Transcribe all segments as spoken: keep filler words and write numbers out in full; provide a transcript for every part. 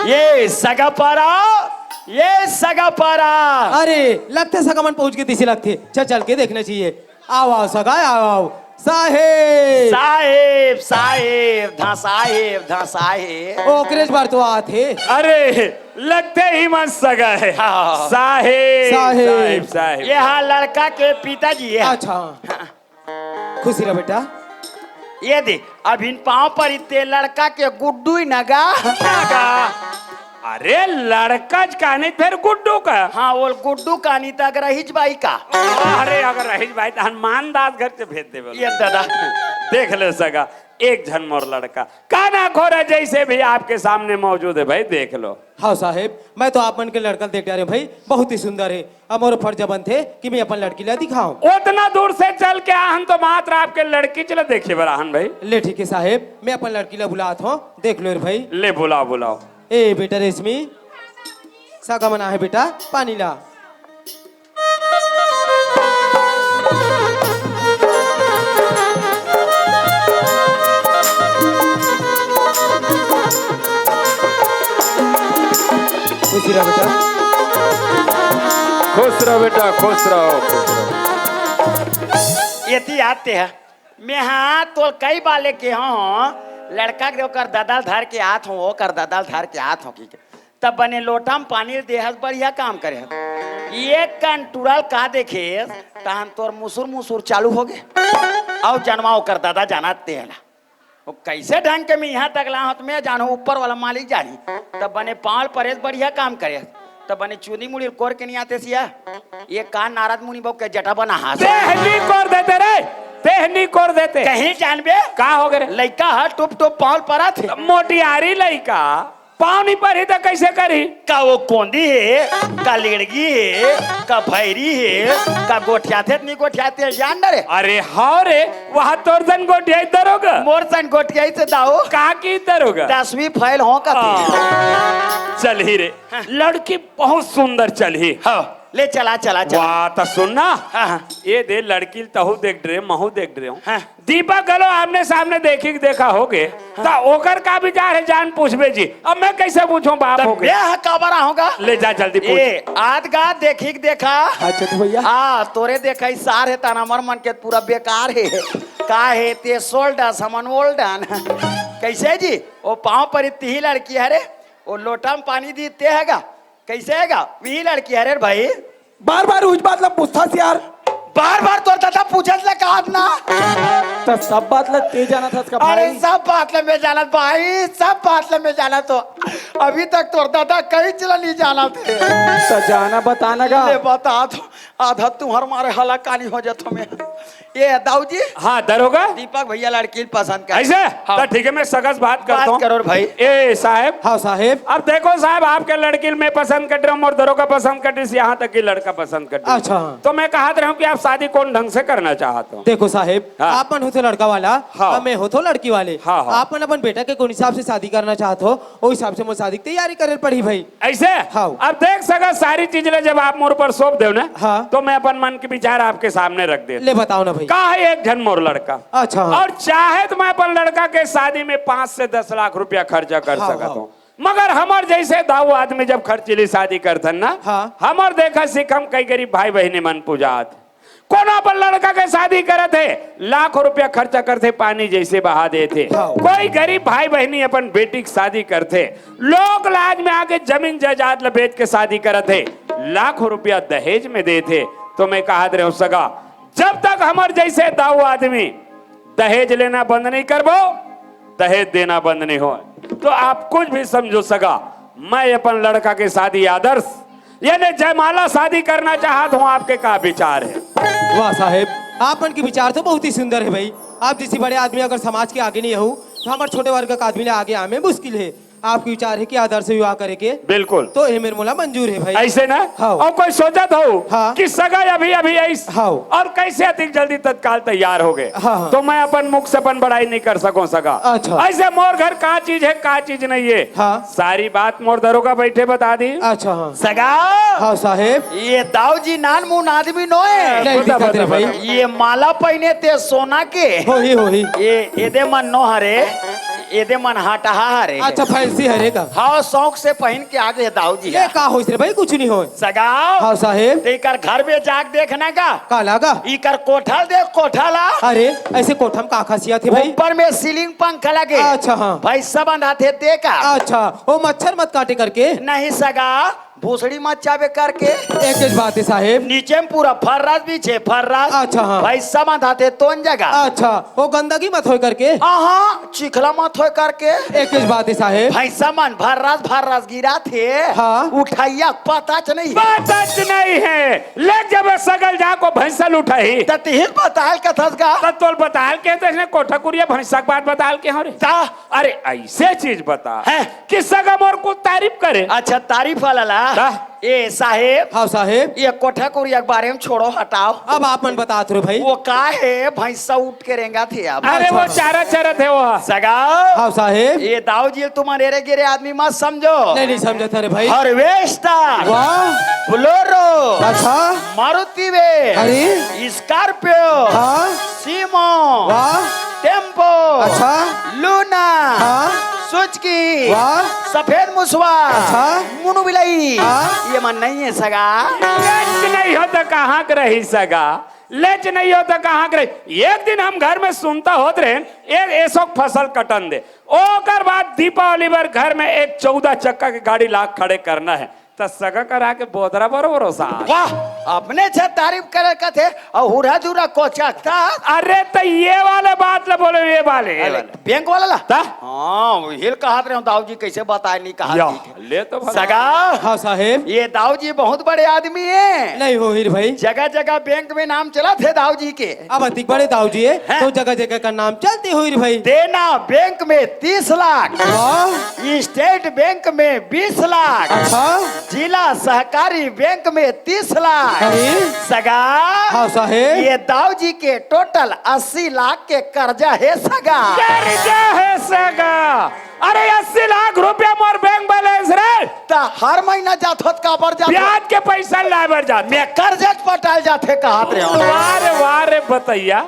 ये सगा पारा, ये सगा पारा। अरे, लगथे सगा मन पहुंच गे तइसे लगथे। चल, चल के देखना चाहिए। आओ, आओ सगा, आओ, आओ। साहेब। साहेब, साहेब, धा साहेब, धा साहेब। ओकरेच बर तो आत हे। अरे, लगथे ही मन सगा हे। हाँ। साहेब, साहेब। साहेब, साहेब। ये हा लड़का के पिताजी हे। अच्छा। हाँ। खुशी रह बेटा। ये दे, अभिन पाँव परी ते लड़का के गुड्डू ही नगा। नगा। अरे लड़का च कानी फेर गुड्डू का? हाँ, वो गुड्डू कानी त अगर रहीज बाई का। अरे अगर रहीज बाई त हनुमान दास घर से भेज देबे। ये दादा। देख ले सगा, एक झन मोर लड़का। काना खोरा जैसे भी आपके सामने मौजूद है भाई, देख लो। हाँ साहेब, मैं तो आप मन के लड़का देख डारे हूँ भाई, बहुत ही सुंदर है। अब मोर फर्ज बनथे कि मैं अपन लड़की ला दिखाऊं। ओतना दूर से चल के आहन तो मात्र आपके लड़की च ला देखे बर आहन भाई। ले ठीक है साहेब, मैं अपन लड़की ला बुलात हूँ, देख लो रे भाई। ले बुलाओ, बुलाओ। ए बेटा रेशमी, सगा मन आहे बेटा, पानी ला। खुशी रह बेटा। खुश रहो बेटा, खुश रहो, खुश रहो। एती आते हैं। मैं हाँ तोल कई बाले के हूँ, लड़का के ओकर ददल धर के आत हूँ, ओकर ददल धर के आत हूँ कि तब बने लोटा में पानी देहस, बढ़िया काम करे हस। एक कन टुरल का देखे, तहन तोर मुसुर मुसुर चालू हो गे। अउ जनवा ओकर दादा जाना तेला। वो कैसे ढंग के मैं यहाँ तक ला हूँ, तो मैं जानू, ऊपर वाला मालिक जानी। तब बने पाँव परेस, बढ़िया काम करे। तब बने चूनी मुड़ी कोर के नहीं आते सिया। ये का नारद मुनि बाबू के जटा बना हाथ। तेहनी कोर देते रे, तेहनी कोर देते। कहीं जानबे? का हो गए रे? लइका ह टुप टुप पाँव परा थे। मोटियारी लइका। पाँव नहीं परी त कैसे करी? का वो कोंदी हे, का लेड़गी हे, का भैरी हे, का गोठियाथे त नहीं गोठियाथे, जान डरे? अरे हाँ रे, वहाँ तोर सन गोठियाई दरोगा। मोर सन गोठियाई से दाऊ। का की दरोगा? दसवीं फेल हो कथी। हाँ। चल ही रे, हाँ। लड़की बहुत सुंदर चल ही। हाँ, ले चला, चला, चला। वाह, त सुन ना। हाँ, हाँ। ये दे लड़की तहू देख डरे, महू देख डरे हूँ। हाँ। दीपक घलो आमने सामने देखी के देखा हो गे, हाँ। त ओकर का विचार है जान पूछबे जी। अब मैं कैसे पूछूं बाप तब हो गे? मैं ह काबर आहूंगा? ले जा जल्दी पूछ। ए, आद गा देखी के देखा। हाँ, छोटू भैया। हाँ, तोरे देखा ही सार है ताना मर मन के पूरा बेकार है। का है ते सोल्डस हमन ओल्डन। कैसे जी? वो पाँव परी तिही लड़की हरे, वो लोटा में पानी दी ते हगा। कैसे हगा? वही लड़की हरे रे भाई। बार बार उस बात ला पूछथस यार। बार बार तोर दादा पूछत ला कहत ना। त सब बात ला ते जानत हस का अरे भाई? सब बात ला मैं जानत भाई, सब बात ला मैं जानत हो। अभी तक तोर दादा कहीं चला नहीं जानत हे। त जाना बताना गा। ले बता दो, आधा तुहर मारे हलाकानी हो जात हो मैं। ये दाऊ जी। हाँ, दरोगा। दीपक भैया लड़की पसंद कर। ऐसे? हाँ। तो ठीक है, मैं सगस बात करता बात हूँ। करो रे भाई। ए साहब। हाँ साहेब। अब देखो साहब, आपके लड़की मैं पसंद कर रहा हूँ और दरोगा पसंद कर रही, यहाँ तक कि लड़का पसंद कर रहा हूँ। अच्छा। तो मैं कहत रहा हूँ कि आप शादी कौन ढंग से करना चाहते हो? देखो साहेब, हाँ। आप मन होथो लड़का वाला, हाँ। और मैं होथो लड़की वाले। हाँ, हाँ। आप मन अपन बेटा के कौन हिसाब से शादी करना चाहत हो, वो हिसाब से मैं शादी की तैयारी करे पड़ी भाई। ऐसे? हाँ। अब देख सका, सारी चीज ले जब आप मोर पर सौंप देव ना, हाँ। तो मैं अपन मन के विचार आपके सामने रख देता। ले बताओ ना भाई। का है एक झन मोर लड़का। अच्छा, हाँ। और चाहे तो मैं अपन लड़का के शादी में पाँच से दस लाख रुपया खर्चा कर हाँ, सकत हाँ। हूँ, मगर हमर जैसे दाऊ आदमी जब खर्चीली शादी करथन ना, हाँ। हमर देखा सिखम कई गरीब भाई बहिनी मन पुजात। कोनो अपन लड़का के शादी करत हे, लाखों रुपया खर्चा करथे, पानी जैसे बहा देथे। हाँ। कोई गरीब भाई बहिनी अपन बेटी के शादी करथे, लोक लाज में आके जमीन जायदाद ल बेच के शादी करत हे, लाखों रुपया दहेज में देथे। तो मैं कहत रहे हूँ सगा, जब तक हमर जैसे दाऊ आदमी दहेज लेना बंद नहीं करबो, दहेज देना बंद नहीं हो, तो आप कुछ भी समझो सगा, मैं अपन लड़का के शादी आदर्श यानी जयमाला शादी करना चाहत हूँ, आपके का विचार है? वाह साहेब, आप मन के विचार तो बहुत ही सुंदर है भाई। आप जैसे बड़े आदमी अगर समाज के आगे नहीं हो, तो हमारे छोटे वर्ग का आदमी ले आगे आमे मुश्किल है। आपके विचार है कि आदर्श विवाह करे के? बिल्कुल। तो ये मेरे मोला मंजूर है भाई। ऐसे ना? हाँ। और कोई सोचत हो हाँ। कि सगा अभी अभी ऐस-, हाँ। और कैसे अतिक जल्दी तत्काल तैयार हो गए? हाँ, हाँ। तो मैं अपन मुख से अपन बड़ाई नहीं कर सकूं सगा। अच्छा। ऐसे मोर घर का चीज है, का चीज नहीं है। हाँ। सारी बात मोर दरोगा बैठे बता दी। अच्छा, हाँ। सगा। हाँ साहेब। ये दाऊ जी नान मुन आदमी नो है। नहीं बता, दिखत रे बता, भाई। बता। ये माला पहने ते सोना के। होही, होही। ये एदे मन नो हरे। एदे मन हटहा हरे। अच्छा, फैंसी हरे का? हाँ, शौक से पहिन के आगे हे दाऊ जी। ये का होइस रे भाई? कुछ नहीं होय। सगा। हाँ साहेब। ते इकर घर में जाके देखना का? का लगा? इकर कोठा ल देख, कोठा ला। अरे, ऐसे कोठा में का खासियत हे भाई? ऊपर में सीलिंग पंखा लगे। अच्छा, हाँ। भैंसा बंधाथे ते का? अच्छा, वो मच्छर मत काटे करके? नहीं सगा, भूसड़ी मत चाबे करके। एक ही बात हे साहेब। नीचे में पूरा फर्रास बिछे, फर्रास। अच्छा, हाँ। भैंसा बंधाथे तोन जगह। अच्छा, वो गंदगी मत होय करके? हाँ, हाँ, चिखला मत होय करके। एक ही बात हे साहेब। भैंसा मन फर्रास, फर्रास गिराथे। हाँ। उठइया पताच नहीं हे। पताच नहीं हे। ले जब सगा ल जाके भैंसा ल उठाही। त तिही ल बताय ल कथस का? त तोल बताय ल कहे, त इसने कोठा कुरिया भैंसा के बात बताय ल कहे रे। ता? अरे ऐसे चीज बता हैं? कि सगा मोर कुछ तारीफ करे। अच्छा, तारीफ वाला ला। ता? ए साहेब। हाँ साहेब। ये कोठा कुरिया के बारे में छोड़ो, हटाओ। अब आप मन बतात रहे भाई। वो का हे, भैंसा उठ के रेंगाथे अब। अरे वो अच्छा। चारा चरत हे वो। सगा। हाँ साहेब। ये दाऊ जी ल तुमन एरे गिरे आदमी मत समझो। नहीं, नहीं समझत रे भाई। हार्वेस्टर। वाह। बोलेरो। अच्छा। मारुति वे। अरे। स्कॉर्पियो। हाँ। सीमो। वाह। टेम्पो। अच्छा। लूना। हाँ। सुजुकी। वाह। सफेद मुसवा। अच्छा। मुनु बिलाई। हाँ। ये मन नहीं हे सगा। लेच नहीं हो त कहाँ के रही सगा? लेच नहीं हो त कहाँ के रही? एक दिन हम घर में सुनता होत रहे, ए, ए सोक फसल कटन दे। ओकर बाद दीपावली बर घर में एक चौदह चक्का के गाड़ी ला खड़े करना हे। त सगा करा के बोदरा बरोबर हो साहब। वाह, अपने छे तारीफ करे कथे अउ हुरा जुरा कोचकथा। अरे त ये वाले बात ल बोले, ये वाले, ये अरे, वाले। बैंक वाला ला? त? हाँ, वही ल कहत रहे हो, दाऊ जी कैसे बताय नहीं कहा या, थी। ले तो भला। सगा। हाँ साहेब। ये दाऊ जी बहुत बड़े आदमी हे। नहीं होही रे भाई। जगह जगह बैंक में नाम चलत हे दाऊ जी के। अब अतिक बड़े दाऊ जी हे, हैं? तो जगह जगह का नाम चलते होही रे भाई। देना बैंक में तीस लाख। वाह। स्टेट बैंक में बीस लाख। अच्छा। जिला सहकारी बैंक में तीस लाख। अरे। सगा। हाँ साहेब। ये दाऊ जी के टोटल अस्सी लाख के कर्जा हे सगा। कर्जा हे सगा। अरे अस्सी लाख रुपया मोर बैंक बैलेंस रे। त हर महीना जात होत काबर जात होत? ब्याज के पैसा लाय बर जात। मैं कर्जा पटाय जात हे कहत रहे हो। वाह रे, वाह रे बतैया।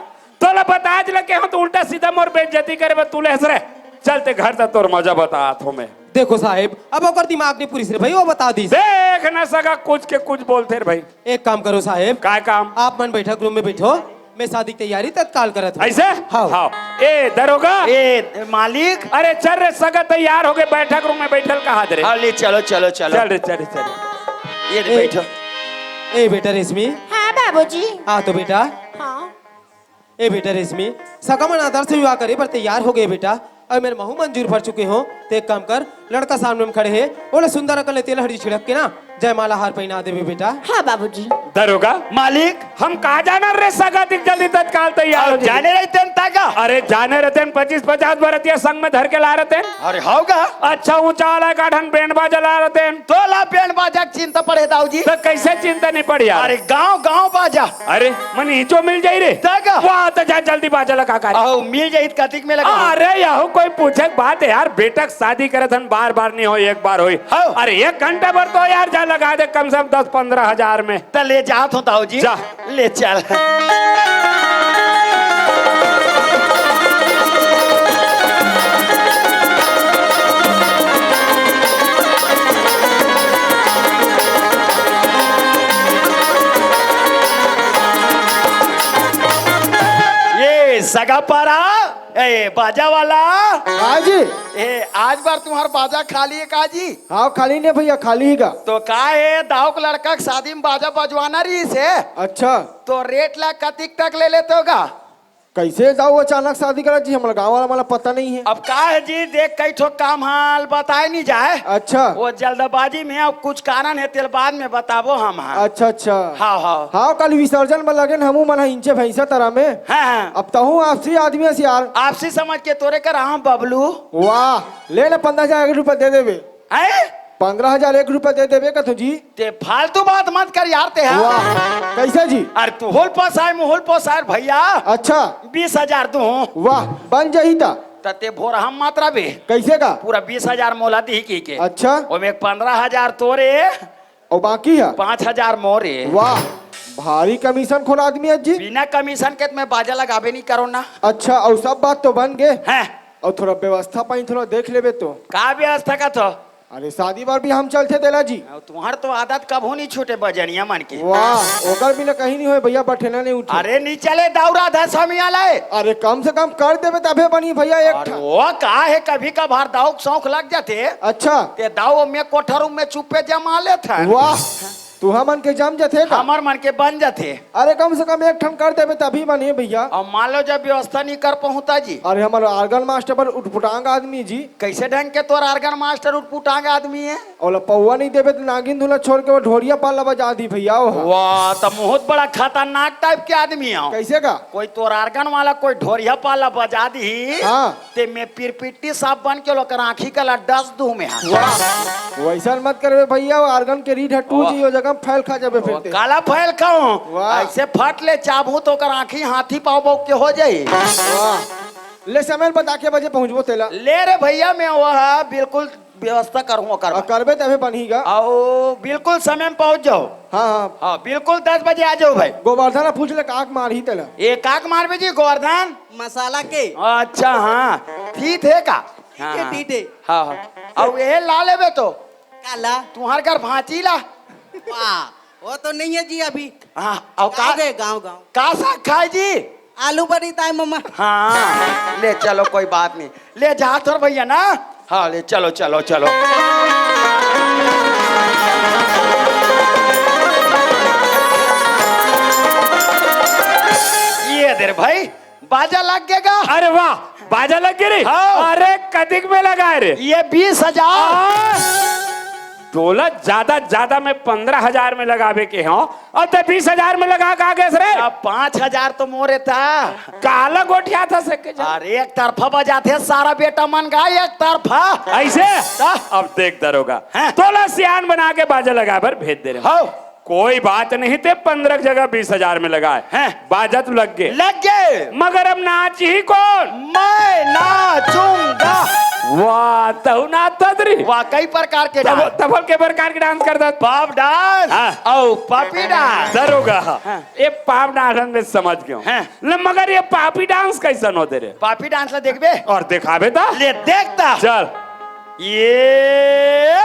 तोला बताय ल कहे हो त उल्टा सीधा मोर बेइज्जती करे बर तू ले हस रे। चल ते घर त तोर मजा बतात हो मैं। देखो साहेब, अब ओकर दिमाग नहीं पूरिस रे भाई, वो बता दीस। देख न सगा कुछ के कुछ बोलथे रे भाई। एक काम करो साहेब। काय काम? आप मन बैठक रूम में बैठो, मैं शादी की तैयारी तत्काल करत हूँ। ऐसे? हाँ। हाँ। ए दरोगा। ए मालिक। अरे चल रे सगा तैयार हो गे, बैठक रूम में बैठल कहा दे रे। हाँ, ले चलो, चलो, चलो। चल रे, चल रे, चल रे। ये ले ए, बैठो। ए बेटा रेशमी। हाँ बाबूजी। आ तो बेटा। हाँ। ए बेटा रेशमी, सगा मन आदर से विवाह करे बर तैयार हो गे बेटा। अउ मेर महूँ मंजूर भर चुके हो। ते एक काम कर, लड़का सामने में खड़े हे, ओला सुंदर अकन ले तेल हरदी छिड़क के ना जयमाला हार पहिना देबे बेटा। हाँ बाबूजी। दरोगा। मालिक। हम का जानन रे सगा, अतिक जल्दी तत्काल तैयार हो जाही। जाने रहितेन त का? अरे जाने रहितेन, पच्चीस पचास बरतिया संग में धर के लाय रहितेन। अरे हव का? अच्छा ऊंचा वाला का ठन बैंड बाजा लाय रहितेन। तोला बैंड बाजा के चिंता पड़े दाऊ जी। त कैसे चिंता नहीं पड़े यार? अरे गांव गांव बाजा। अरे, मन इचो मिल जाही रे। त का? वाह, त जा जल्दी बाजा लगा कर। अहो, मिल जाही त कतिक में लगा? अरे, यहू कोई पूछे के बात हे यार, बेटा के शादी करत हन, बार बार नहीं होय, एक बार होय। हाँ। अरे, एक घंटा भर तो यार जा लगा दे, कम से कम दस पन्द्रह हजार में। त ले जात हो दाऊ जी। जा। ले चल। ये सगा पारा, ए, बाजा वाला। हाँ जी। ए, आज बार तुम्हार बाजा खाली हे का जी? हाँ, खाली नहीं भैया, खाली ही गा। तो का हे, दाऊ के लड़का के शादी में बाजा बजवाना रहिस हे। अच्छा। तो रेट ला कतिक तक ले लेते हो गा? कैसे दाऊ अचानक शादी करा जी, हमला गाँव वाला मला पता नहीं हे। अब का हे जी, देख कई ठो काम हाल बताय नहीं जाय। अच्छा। वो जल्दबाजी में हे, अब कुछ कारण हे, तेला बाद में बताबो हम, हाँ। अच्छा, अच्छा। हाँ, हाँ। हाँ, कल विसर्जन में लगेन हमू मन ह इंचे भैंसा तरा में। हाँ, हाँ। अब तहूँ आपसी आदमी हस यार। आपसी समझ के तोरे करा हँव बबलू। वाह, ले ले पन्द्रह हजार एक रुपया दे देबे। हैं? पन्द्रह हजार एक रुपया दे देबे कथों जी। ते फालतू बात मत कर यार ते, हाँ? वाह, कैसे जी? अरे तुहू ल पोसाय, मुहू ल पोसाय भैया। अच्छा। बीस हजार दूँ। वाह, बन जाही त। त ते भोरहा म मत रहिबे। कैसे का? पूरा बीस हजार मोला दिही कहिके। अच्छा। ओमे पन्द्रह हजार तोरे। अउ बाकी हे? पाँच हजार मोरे। वाह, भारी कमीशन खोर आदमी हे जी। बिना कमीशन के त मैं बाजा लगाबे नहीं करों ना। अच्छा, अउ सब बात तो बन गे? हैं। अउ थोड़ा व्यवस्था पानी थोड़ा देख लेबे तो। का व्यवस्था का तो? अरे शादी बर भी हम चलथे तेला जी। अउ तुहर तो आदत कभू नहीं छूटे बजनिया मन के। वाह, ओकर बिना कहीं नहीं होय भैया, बठेना नहीं उठे। अरे नहीं चले दाऊ राधा स्वामी आलय। अरे कम से कम कर देबे तभे बनी भैया एक अरे ठन। वो का है, कभी कभार दाऊ के शौक लग जाथे। अच्छा। ते दाऊ में कोठा रूम में चुप्पे जमा लेथन। वाह, तुहा मन के जम जथे का? हमर मन के बन जथे। अरे कम से कम एक ठन कर देबे तभी बनही भैया। अउ मान लो जब व्यवस्था नहीं कर पहुंता जी। अरे हमर organ master बर उटपुटांग आदमी जी। कैसे ढंग के तोर organ master उटपुटांग आदमी है? ओला पौवा नहीं देबे त नागिन धुन ला छोड़ के वो ढोरिया पाल ला बजा दी भैया वो। वाह, त बहुत बड़ा खतरनाक type के आदमी हो। कैसे का? कोई तोर organ वाला कोई ढोरिया पाल ला बजा दी। हाँ। ते में पिरपिट्टी सांप बन के ओकर आँखी का लड्डस दूं में हा। वाह, वैसन मत करबे भैया, वो organ के रीढ़ ह टूट वाह। जइही, वो जगह में फैल खा जाबे फिर ते। काला फैल खाऊं? वाह। ऐसे फट ले चाबू तो ओकर आँखी हाथी पाव बौक के हो जाई। वाह। ले समय बता के बजे पहुंचबो तेला। ले रे भैया, मैं वह बिल्कुल व्यवस्था करूँ ओकर आ, बाद। करबे तभे बनही गा। आओ, बिल्कुल समय में पहुंच जाओ। हाँ, हाँ। हाँ, बिल्कुल दस बजे आ जाओ भाई। गोवर्धन पूछ ले काक मारही तेला। ये काक मारबे जी गोवर्धन? मसाला के। अच्छा, हाँ, ठीक है का? हाँ, है, हाँ। ठीक है। हाँ, हाँ। अब ये ला लेबे तो काला? तुम्हार घर भांची ला। वाह, वो तो नहीं है जी अभी। हाँ, और गाँव का, गए, गाँव, गाँव। का साग खाए जी? आलू बरी ताए मम्मा। हाँ, ले चलो, कोई बात नहीं, ले जा तोर भैया ना। हाँ, ले चलो, चलो, चलो। ये दे रे भाई, बाजा लग गया। अरे वाह, बाजा लग गया रे। हाँ। अरे कतिक में लगाए रे? ये बीस हजार। आ, तोला ज्यादा ज्यादा में पन्द्रह हजार में लगाबे के हो, अब ते बीस हजार में लगा का गेस रे? अब पाँच हजार तो मोरे था। काला गोठिया था सके जा। अरे एक तरफा बजाथे सारा बेटा मन गा, एक तरफा। ऐसे? ता? अब देख दरोगा, हैं? तोला सियान बना के बाजा लगाए बर भेज दे रहे। हाँ। कोई बात नहीं, ते पन्द्रह जगह बीस हजार में लगाए। हैं? बाजा तो लग गए। लग गए। मगर अब नाचही कौन? मैं नाचूंगा। वाह, तहु नाचत रे। वाह, कई प्रकार के तब, डांस। तब के प्रकार के डांस करता। Pop dance हाँ। और puppy dance। दरोगा, हाँ। ये pop dance में समझ गयो। हाँ। ले, मगर ये puppy dance कैसन होते रे? Puppy dance ला देखबे? और दिखाबे ता? ले, देखता। चल। ये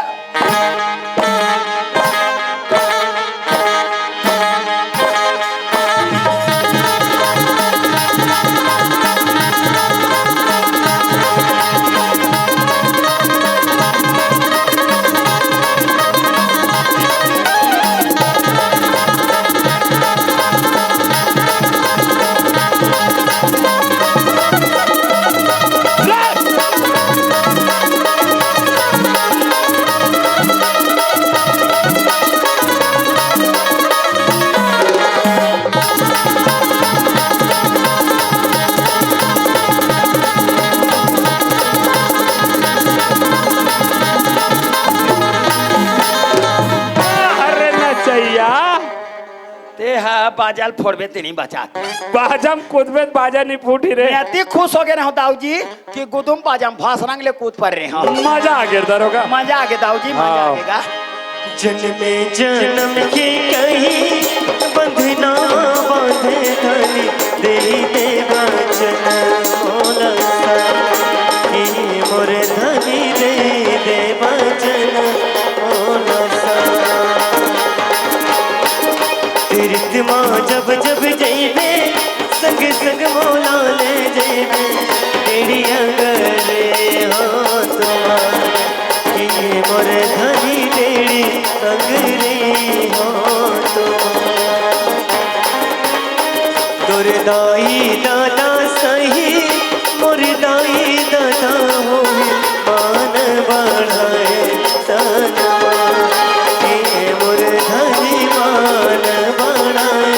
अरे नचैया, ते हा बाजा ल फोड़बे ते नहीं बचा। बाजा म कूदबे त बाजा नहीं फूटी रे। मैं अति खुश हो गए रहूं दाऊ जी कि गुदुम बाजा म भासरंग ले कूद पर रहे हो। मजा आ गया दरोगा। मजा आ गया दाऊ जी, मजा आ हाँ। गया। जन्मे जन्म के कहीं बंधना बांधे धनी, दे दे वचन मोला सा। ए मोर धनी दे दे वचन मोला सा। तीर्थ मा जब जब जइबे, संग संग मोला ले जइबे, टेढ़ी अंगरे हो तुम्हार। ए मोर धनी टेढ़ी अंगरे हो तुम्हार। तोर दाई दादा सही, मोर दाई दादा होही, मान बढ़ाए तन मन। ए मोर धनी मान बढ़ाए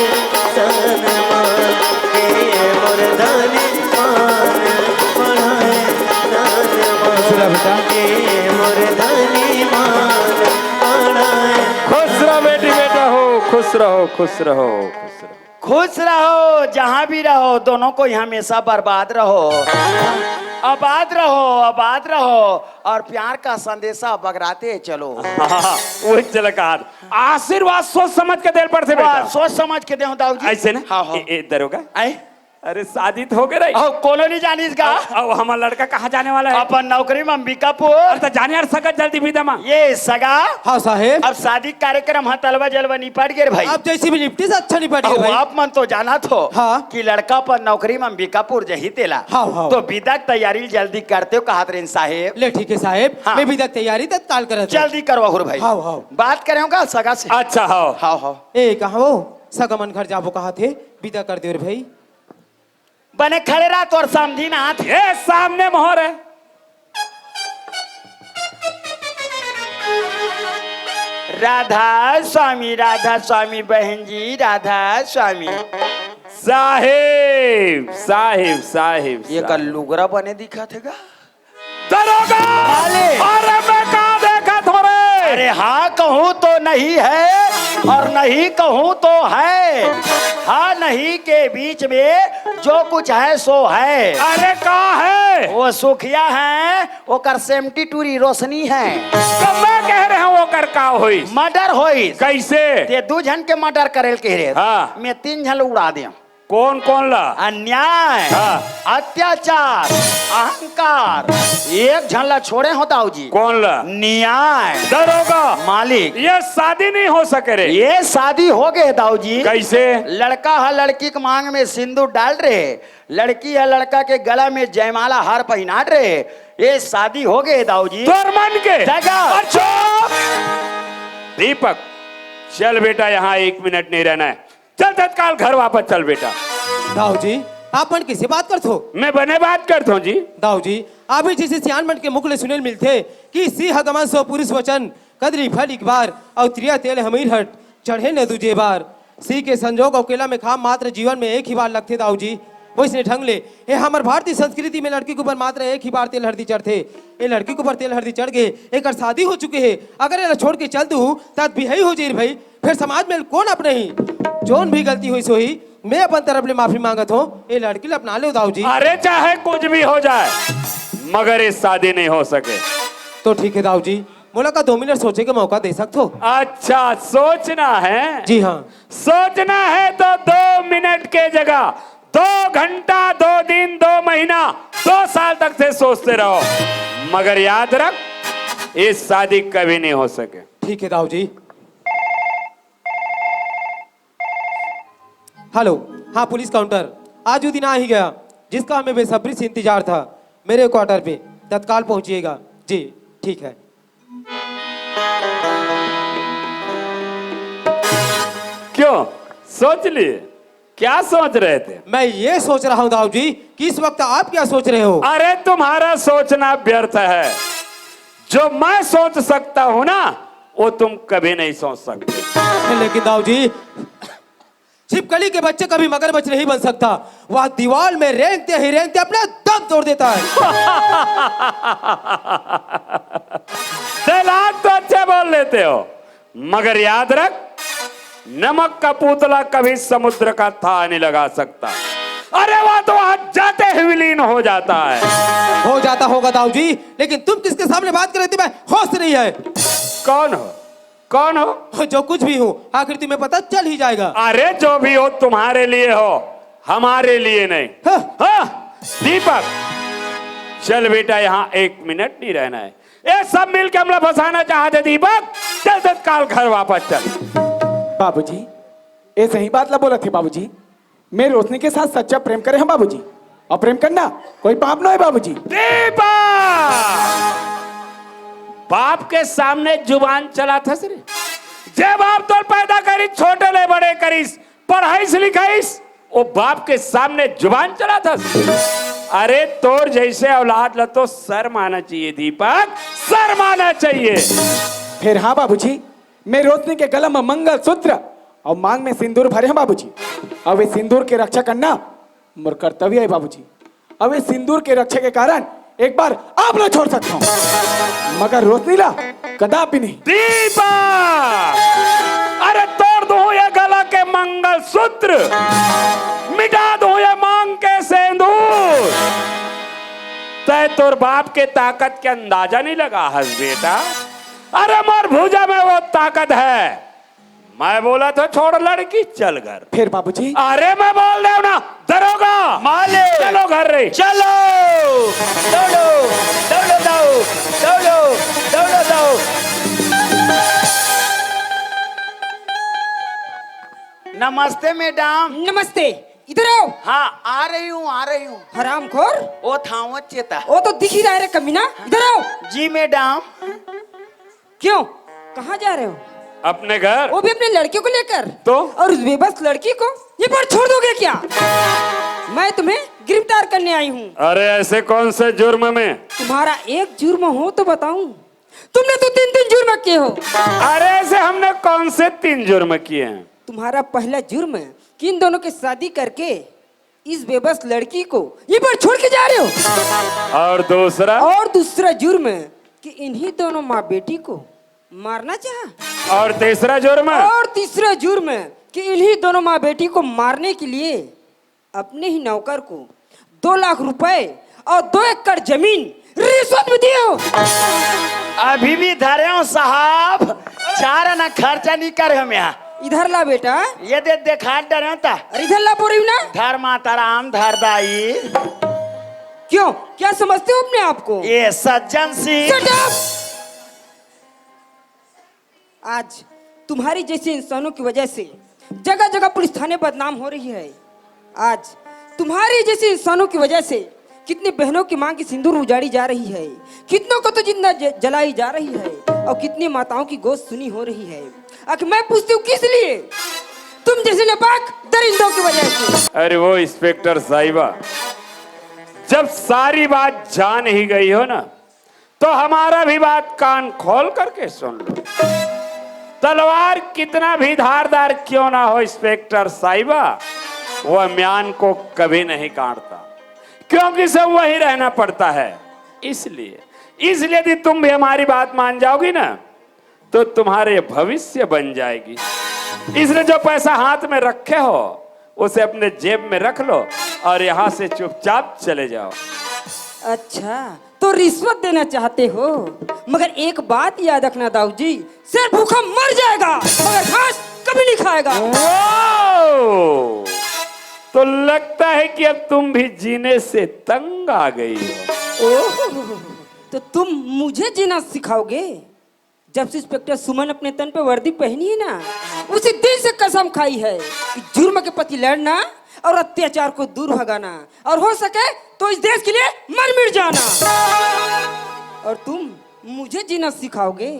तन मन। ए मोर धनी मान बढ़ाए तन मन। खुश रह बेटा। ए मोर धनी मान बढ़ाए। खुश रहो बेटी, बेटा हो, खुश रहो, खुश रहो, खुश रहो। खुश रहो, जहाँ भी रहो, दोनों को ही हमेशा बर्बाद रहो, आबाद रहो, आबाद रहो, और प्यार का संदेशा बगराते चलो। हाँ, वो चला कहा। आशीर्वाद सोच समझ के देल पड़थे वाह, बेटा। सोच समझ के दे दाऊ जी। ऐसे ना? हाँ, हाँ। ए, ए, दरोगा। आए? अरे, शादी तो हो गे रही। अउ कोनो नहीं जानिस गा। अब, अब हमार लड़का कहाँ जाने वाला है? अपन नौकरी में अंबिकापुर। अरे, तो जाने यार, सगा जल्दी विदा मा। ये सगा। हाँ साहेब। अब शादी कार्यक्रम ह तलवा जलवा निपट गे रे भाई। अब जैसी भी निपटी से अच्छा निपट गे अउ भाई। आप मन तो जानत हो हाँ। कि लड़का अपन नौकरी में अंबिकापुर जही तेला। हाँ, हाँ। तो विदा के तैयारी जल्दी करते हो कहत रहे साहेब। ले ठीक है साहेब, हाँ। मैं विदा के तैयारी तत्काल करत हूँ। जल्दी करवा हो रे भाई। हाँ, हाँ। बात करे हो का सगा से? अच्छा, हाँ। हाँ, हाँ। ए, कहाँ हो? सगा मन घर जाबो कहत हे, विदा कर दे रे भाई। बने खड़े रह, तोर समधी ना आथे। ए, सामने मोहर है। राधा स्वामी, राधा स्वामी, बहन जी, राधा स्वामी। साहेब, साहेब, साहेब, ये का साहेब। लुगरा बने दिखत हे गा? दरोगा! अरे! अरे, मैं का देखत हो रे? अरे, हाँ कहूँ तो नहीं है और नहीं कहूँ तो है। हाँ नहीं के बीच में जो कुछ है सो है। अरे, का है? वो सुखिया है, ओकर सेमटी टूरी रोशनी है। तो मैं कह रहे हूँ, ओकर का होइस? मर्डर होइस। कैसे? ते दू झन के मर्डर करेल कह रहे। हाँ। मैं तीन झन ल उड़ा दे। कौन कौन ला? अन्याय, हाँ। अत्याचार, अहंकार, एक झन ला छोड़े हो दाऊ जी। कौन ला? न्याय। दरोगा। मालिक। ये शादी नहीं हो सके रे। ये शादी हो गए दाऊ जी। कैसे? लड़का ह लड़की के मांग में सिंदूर डाल रहे, लड़की ह लड़का के गला में जयमाला हार पहिनात रहे, ये शादी हो गए दाऊ जी। तोर मन के। जगा। अच्छा। दीपक, चल बेटा, यहाँ एक मिनट नहीं रहना है। चल तत्काल घर वापस चल बेटा। दाऊ जी, आप मन किसे बात करत हो? मैं बने बात करत हूँ जी। दाऊ जी, आप ही जैसे सियान मन के मुख ले सुने ल मिलथे कि सिंह गमन सो पुरुष वचन, कदरी फल एक बार, अउ त्रिया तेल हमीर हट, चढ़े न दूजे बार। सिंह के संजोग अउ केला में खाम मात्र जीवन में एक ही बार लगथे दाऊ जी। वैसने ढंग ले, ए हमर भारतीय संस्कृति में लड़की के ऊपर मात्र एक ही बार तेल हरदी चढ़थे। ए लड़की के ऊपर तेल हरदी चढ़ गे, एकर शादी हो चुके हे। अगर एला छोड़ के चल दूँ, त बिहाई हो जाई भाई। फिर समाज में कौन अपनाही? जोन भी गलती होइस होही, मैं अपन तरफ ले माफी मांगत हूँ। ए लड़की ला अपना लेव दाऊ जी। अरे चाहे कुछ भी हो जाए, मगर ये शादी नहीं हो सके। तो ठीक है दाऊ जी, मोला का दो मिनट सोचे के मौका दे सकत हो? अच्छा, सोचना है? जी हाँ। सोचना है तो दो मिनट के जगह दो घंटा, दो दिन, दो महीना, दो साल तक से सोचते रहो, मगर याद रख, ये शादी कभी नहीं हो सके। ठीक है दाऊ जी। हेलो, हाँ पुलिस काउंटर, आज वो दिन आ ही गया जिसका हमें बेसब्री से इंतजार था। मेरे क्वार्टर पे तत्काल पहुंचिएगा। जी, ठीक है। क्यों, सोच लिए? क्या सोच रहे थे? मैं ये सोच रहा हूँ दाऊ जी कि इस वक्त आप क्या सोच रहे हो? अरे, तुम्हारा सोचना व्यर्थ है। जो मैं सोच सकता हूँ ना, वो तुम कभी नहीं सोच सकते। लेकिन दाऊ जी, छिपकली के बच्चे कभी मगरमच्छ नहीं बन सकता। वह दीवार में रेंगते ही रेंगते अपना दम तोड़ देता है। दिमाग तो अच्छे बोल लेते हो, मगर याद रख, नमक का पुतला कभी समुद्र का थाह नहीं लगा सकता। अरे, वह तो वहां जाते ही विलीन हो जाता है। हो जाता होगा दाऊ जी, लेकिन तुम किसके सामने बात कर रहे थे? मैं होश नहीं है। कौन हो? कौन हो? जो कुछ भी हो, आखिर तुम्हें पता चल ही जाएगा। अरे, जो भी हो, तुम्हारे लिए हो, हमारे लिए नहीं। हाँ। हाँ, दीपक, चल बेटा, यहाँ एक मिनट नहीं रहना है। ये सब मिलके हमला फंसाना चाहते दीपक, चल तत्काल घर वापस चल। बाबूजी, ये सही बात ला बोलत हे बाबूजी। मैं रोशनी के साथ सच्चा प्रेम करे हंव बाबूजी, अउ प्रेम करना कोई पाप नोहे बाबूजी। दीपक! बाप के सामने जुबान चलाथस रे। जे बाप तोर पैदा करिस, छोटे ले बड़े करिस, पढ़ाइस लिखाइस, वो बाप के सामने जुबान चलाथस। अरे, तोर जैसे औलाद ला तो शर्म आना चाहिए दीपक, शर्म आना चाहिए। फिर हाँ बाबूजी, मैं रोशनी के गला में मंगलसूत्र अउ मांग में सिंदूर भरे हंव बाबूजी। अउ ये सिंदूर के रक्षा करना मोर कर्तव्य हे बाबूजी। अउ ये सिंदूर के रक्षा के कारण एक बार आप ला छोड़ सकत हंव, मगर रोशनी ला कदापि नहीं। दीपक! अरे, तोड़ दूं ये गला के मंगलसूत्र, मिटा दूं ये मांग के सिंदूर। तय तोर बाप के ताकत के अंदाजा नहीं लगा हस बेटा। अरे, मोर भुजा में वो ताकत है, मैं बोला था छोड़ लड़की, चल घर। फिर बाबूजी? अरे मैं बोल रहा हूँ ना, दरोगा। मालिक। चलो घर रे। चलो। दौड़ो, दौड़ो, दौड़ो, दौड़ो, दौड़ो, दौड़ो। नमस्ते मैडम। नमस्ते। इधर आओ। हाँ, आ रही हूँ, आ रही हूँ। हरामखोर। वो था वो चेता। वो तो दिख ही रहा है रे कमीना। इधर आओ। जी मैडम। क्यों, कहाँ जा रहे हो? अपने घर। वो भी अपने लड़के को लेकर। तो? और उस बेबस लड़की को ये पर छोड़ दोगे क्या? मैं तुम्हें गिरफ्तार करने आई हूँ। अरे ऐसे कौन से जुर्म में? तुम्हारा एक जुर्म हो तो बताऊं। तुमने तो तीन तीन जुर्म किए हो। अरे ऐसे हमने कौन से तीन जुर्म किए हैं? तुम्हारा पहला जुर्म कि इन दोनों की शादी करके इस बेबस लड़की को ये पर छोड़ के जा रहे हो। और दूसरा? और दूसरा जुर्म कि इन्हीं दोनों माँ बेटी को मारना चाहा। और तीसरा जुर्म? और तीसरा जुर्म कि इन्हीं दोनों माँ बेटी को मारने के लिए अपने ही नौकर को दो लाख रुपए और दो एकड़ जमीन रिश्वत में दिए हो। अभी भी धरे हो साहब, चार आना खर्चा नहीं करे हम यहाँ। इधर ला बेटा। ये दे देखा डरे होता। अरे इधर ला बोल रही हूँ ना। धर माता राम धर दाई। क्यों, क्या समझते हो अपने आप को? ये सज्जन सिंह। Shut up! आज तुम्हारी जैसे इंसानों की वजह से जगह जगह पुलिस थाने बदनाम हो रही है। आज तुम्हारी जैसे इंसानों की वजह से कितनी बहनों की मांग की सिंदूर उजाड़ी जा रही है, कितनों को तो जिंदा ज- जलाई जा रही है और कितनी माताओं की गोद सुनी हो रही है। आखिर मैं पूछती हूँ किस लिए? तुम जैसे नापाक दरिंदों की वजह से। अरे वो इंस्पेक्टर साहिबा, जब सारी बात जान ही गई हो ना, तो हमारा भी बात कान खोल करके सुन लो। तलवार कितना भी धारदार क्यों ना हो इंस्पेक्टर साहिबा, वह म्यान को कभी नहीं काटता, क्योंकि सब वही रहना पड़ता है। इसलिए इसलिए यदि तुम भी हमारी बात मान जाओगी ना, तो तुम्हारे भविष्य बन जाएगी। इसलिए जो पैसा हाथ में रखे हो, उसे अपने जेब में रख लो और यहाँ से चुपचाप चले जाओ। अच्छा, तो रिश्वत देना चाहते हो, मगर एक बात याद रखना दाऊ जी, शेर भूखा मर जाएगा मगर घास कभी नहीं खाएगा। तो लगता है कि अब तुम भी जीने से तंग आ गई हो। ओह, तो तुम मुझे जीना सिखाओगे? जब से इंस्पेक्टर सुमन अपने तन पे वर्दी पहनी है ना, उसी दिन से कसम खाई है कि जुर्म के प्रति लड़ना और अत्याचार को दूर भगाना, और हो सके तो इस देश के लिए मर मिट जाना। और तुम मुझे जीना सिखाओगे?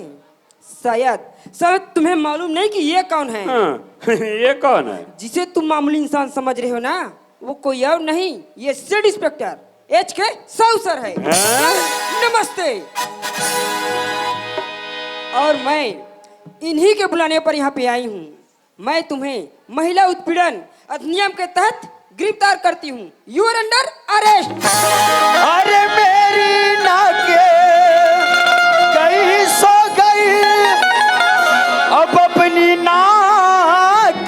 शायद शायद तुम्हें मालूम नहीं कि ये कौन है। हाँ, ये कौन है? जिसे तुम मामूली इंसान समझ रहे हो ना, वो कोई और नहीं, ये सेठ इंस्पेक्टर एच के साहू सर है। हाँ? नमस्ते। और मैं इन्हीं के बुलाने पर यहाँ पे आई हूँ। मैं तुम्हें महिला उत्पीड़न अधिनियम के तहत गिरफ्तार करती हूँ। You are under arrest। अरे मेरी नाक गई सो गई, अब अपनी नाक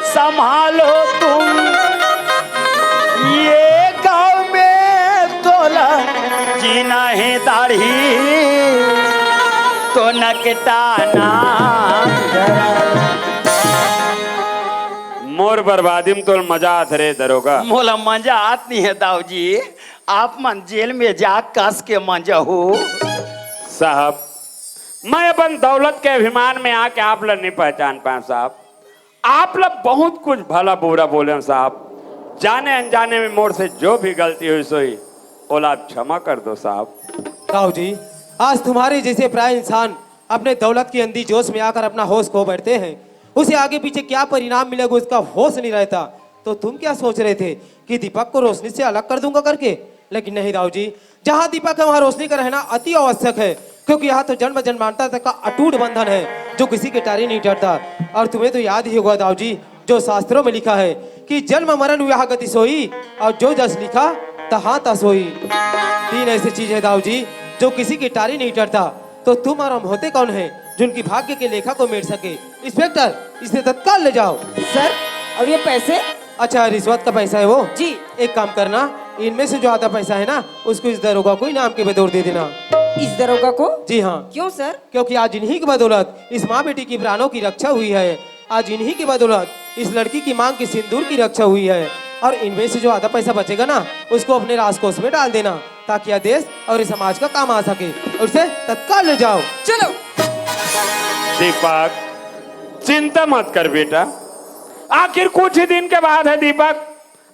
संभालो तुम। ये गांव में तोला जीना है दाढ़ी तो नकटाना। मोर बर्बादी में तो मजा आत रे दरोगा। मोला मजा आत नहीं है दाऊ जी, आप मन जेल में जा कस के मजा हो। साहब, मैं अपन दौलत के अभिमान में आके आप ला नहीं पहचान पाए साहब। आप ला बहुत कुछ भला बुरा बोले साहब। जाने अनजाने में मोर से जो भी गलती हुई सोई, ओला आप क्षमा कर दो साहब। दाऊ जी, आज तुम्हारे जैसे प्राय इंसान अपने दौलत की अंधी जोश में आकर अपना होश खो बैठते हैं। उसे आगे पीछे क्या परिणाम मिलेगा, उसका होश नहीं रहता। तो तुम क्या सोच रहे थे कि दीपक को रोशनी से अलग कर दूंगा करके? लेकिन नहीं दाऊ जी, जहाँ दीपक है वहाँ रोशनी का रहना अति आवश्यक है, क्योंकि यहाँ तो जन्म जन्मांतर तक का अटूट बंधन है जो किसी के टारी नहीं टरता। और तुम्हें तो याद ही होगा दाऊ जी, जो शास्त्रों में लिखा है कि जन्म मरण विवाह गति सोई, और जो जस लिखा तहाँ तस होई। तीन ऐसी चीज है दाऊ जी जो किसी की टारी नहीं टरता। तो तुम और हम होते कौन है जो उनकी भाग्य के लेखा को मेट सके? इंस्पेक्टर, इसे तत्काल ले जाओ। सर, और ये पैसे? अच्छा, रिश्वत का पैसा है वो? जी। एक काम करना, इनमें से जो आधा पैसा है ना, उसको इस दरोगा को इनाम के बतौर दे देना। इस दरोगा को? जी हाँ। क्यों सर? क्योंकि आज इन्हीं की बदौलत इस माँ बेटी की प्राणों की रक्षा हुई है। आज इन्हीं की बदौलत इस लड़की की मांग के सिंदूर की रक्षा हुई है। और इनमें से जो आधा पैसा बचेगा ना, उसको अपने राजकोष में डाल देना, ताकि यह देश और इस समाज का काम आ सके। और इसे तत्काल ले जाओ। चलो। दीपक, चिंता मत कर बेटा, आखिर कुछ ही दिन के बाद है दीपक।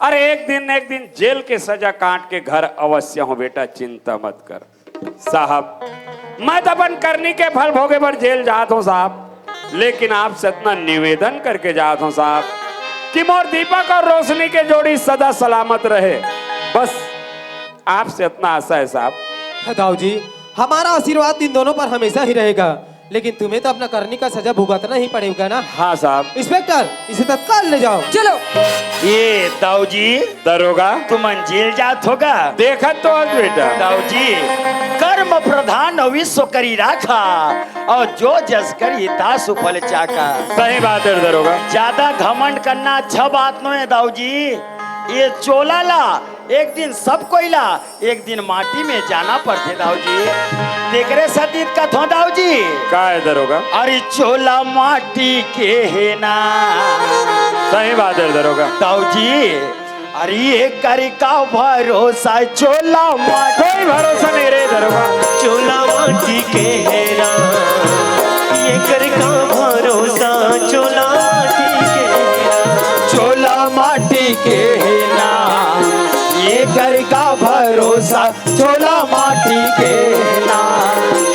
अरे, एक दिन न एक दिन जेल के सजा काट के घर अवश्य हूँ बेटा, चिंता मत कर। साहब, मैं तो अपन करनी के फल भोगे बर जेल जात हूँ साहब, लेकिन आपसे इतना निवेदन करके जात हूँ साहब कि मोर दीपक और रोशनी के जोड़ी सदा सलामत रहे। बस, आपसे इतना आशा है साहब। दाऊ जी, हमारा आशीर्वाद इन दोनों पर हमेशा ही रहेगा, लेकिन तुम्हें तो अपना करनी का सजा भुगतना ही पड़ेगा ना। हाँ साहब। इंस्पेक्टर, इसे तत्काल ले जाओ। चलो। ये दाऊ जी, दरोगा। तुमन जेल जात होगा। देखत तो हस बेटा। दाऊ जी, कर्म प्रधान विश्व करी राखा, और जो जस करी तासु फल चाखा। सही बात है दरोगा। ज्यादा घमंड करना अच्छा बात नो है दाऊ जी। ये चोला ला एक दिन सब कोई ला एक दिन माटी में जाना पड़थे दाऊ जी। तेकरे सतीत कथो दाऊ जी। का है दरोगा? अरे चोला माटी के है ना। सही बात है दरोगा। दाऊ जी, अरे ये करी का भरोसा चोला माटी। कोई भरोसा नहीं रे दरोगा। चोला माटी के हेरा, ये कर का भरोसा चोला माटी के हेरा। चोला माटी के है ना, ये कर का भरोसा चोला माटी के है ना।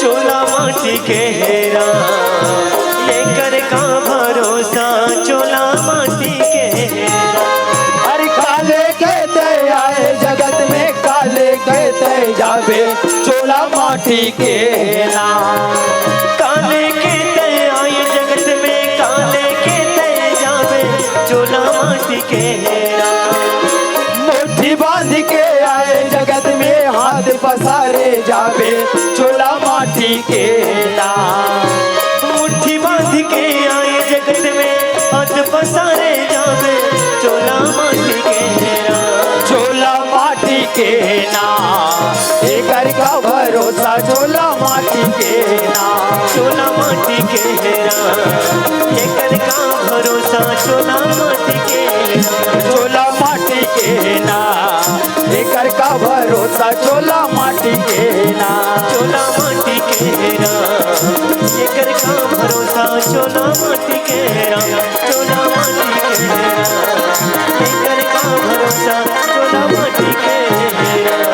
चोला माटी के हेरा, ये कर का भरोसा चोला माटी के हेरा। अरे काले के ते आए जगत में, काले के ते जाबे चोला माटी के है ना। काले के ते आए जगत में, काले के ते जाबे चोला माटी के हेरा। मुट्ठी बांध के आए जगत में, हाथ पसारे जाबे चोला माटी के ना। मुट्ठी बांध के आए जगत में, हाथ पसारे जाबे चोला माटी के हेरा। चोला माटी के ना, एकर का भरोसा चोला माटी के ना। चोला माटी के हेरा, ये कर का भरोसा चोला माटी के हेरा। चोला माटी के ना, एकर का भरोसा चोला माटी के ना। चोला माटी के हेरा, ये कर का भरोसा चोला माटी के हेरा। चोला माटी के हेरा, ये कर का भरोसा चोला माटी के हेरा।